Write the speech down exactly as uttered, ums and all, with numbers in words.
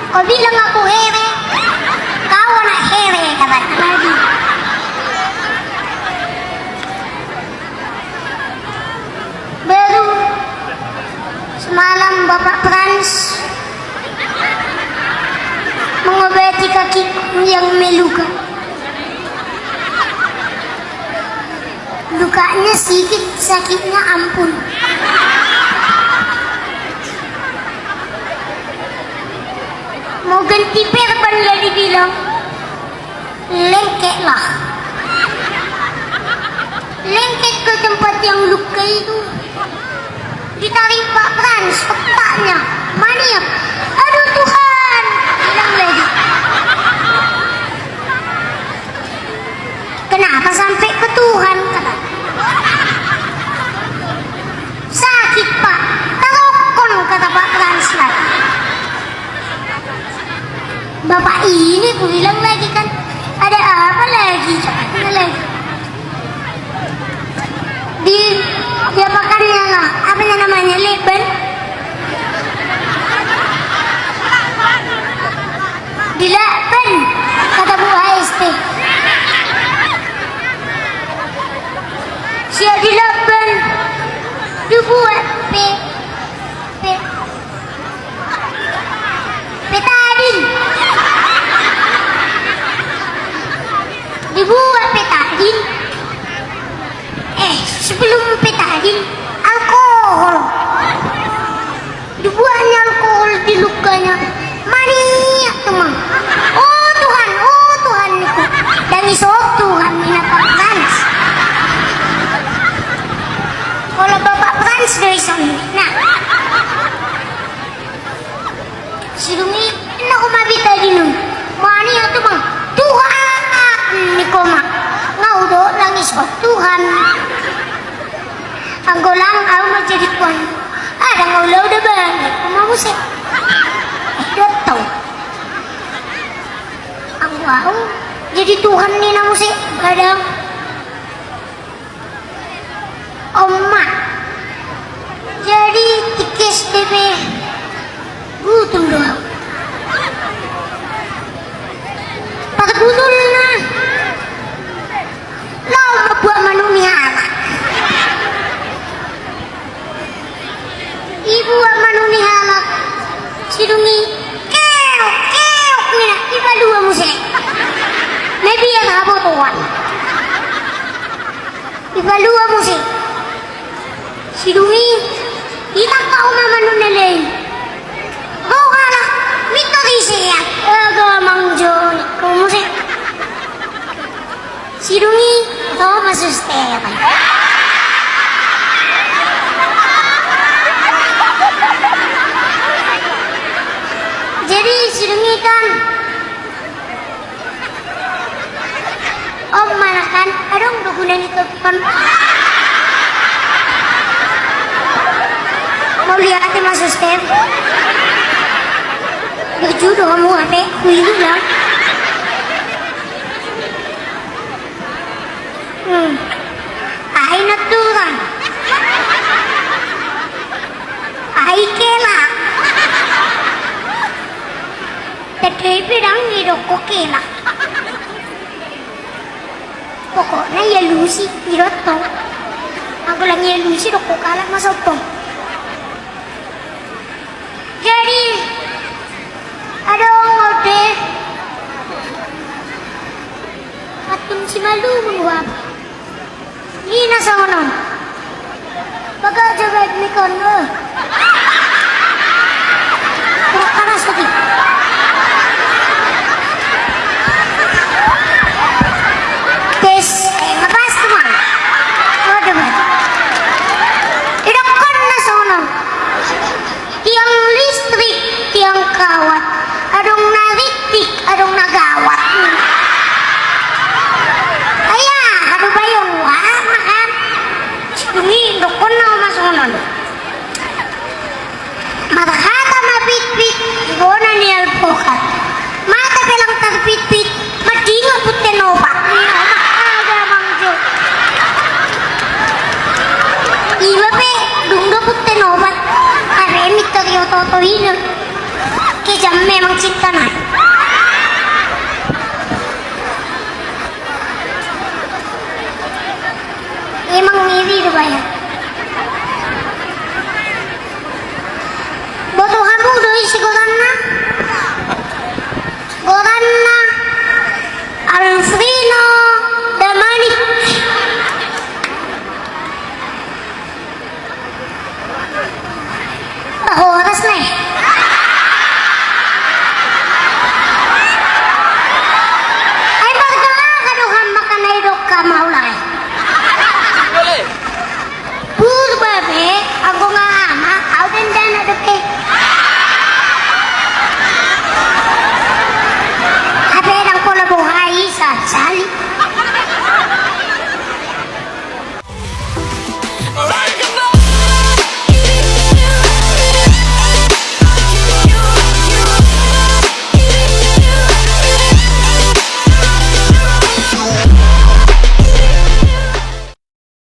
Kau bilang aku here, kau anak here, kata tadi. Baru semalam Bapak Frans mengobati kakiku yang meluka. Lukanya sikit, sakitnya ampun. Mau ganti perban, dia dibilang, lengketlah. Lengket ke tempat yang luka itu. Ditarik Pak Frans otaknya, maniak. Aduh Tuhan, bilang lagi. Kenapa sampai ke Tuhan, kata. Sakit, Pak. Tarokon, kata Pak Frans lagi. Bapak ini, kubilang lagi kan, ada apa lagi? Cakapnya lagi. Di, diapakannya lah, apanya namanya, leban? Dilakban, kata Bu H S T. Siap dilakban, dibuat pe, pe, petadin. Dibuat petadin. Eh, sebelum petadin, alkohol. Dibuatnya alkohol di lukanya. Maniak tutu, Mang. Oh Tuhan, oh Tuhan, ningku. Ndang isop Tuhan, ninna Pak Frans. Kalau Bapak Frans do isop. Nah. Sidung i, ninna ho ma, petadin on. Maniak tutu, Mang. Tuhan, ningku ma. Nga au do ndang isop Tuhan. Anggo lang au ma jadi Tuhan. Ndang au, laho da bani, ningku ma muse. Eh, dotong. Anggo au jadi Tuhan, ninna muse, gadang. On ma. Jadi tingki S D P gutul do au. Pargutulna, laho mambuat manuk ni halak. Ibuat manuk ni halak. Sidung i, keok, keok, ninna, ipalua muse. Mabiar habotoan. Ipalua muse. Sidung i, itangkok ma manuk na lain. Ro halak, mintor ise, ia. Ro amang jo, ningku muse. Sidung i, ro ma suster. Jadi sidung i kan, on ma nangkin, adong do guna ni topik on. Mauliate ma suster. Berjudo hamu ate, kuilu lah. Hmm. Ai naturan. Ai kela. Tete pe ndang didok ho kela. Pokokna ialusi, didok tong. Anggo ndang ialusi, didok ho halak ma sompong. Jadi, adong ate, patung si malu mengguap. Ninna songon on. Baga jabat mikon, eh. Kurang panas tapi. Tes, eh, ngepas tuh, Mang. Waduh, Mang. Didok ninna songon on. Tiang listrik, tiang kawat, adong na ringkot, adong na gawat. Ai aha do bayon, wah, makan. Sidung i didok ninna ma songon on. Marhata ma pitpit, di bona ni alpukat. Mata pe lang tarpitpit, mandingot punten opat. Ia, mangkaga mangjo. Iba pe, dung do punten opat. Are mintor i oto-oto i na. Kejam ma Emang cinta nai.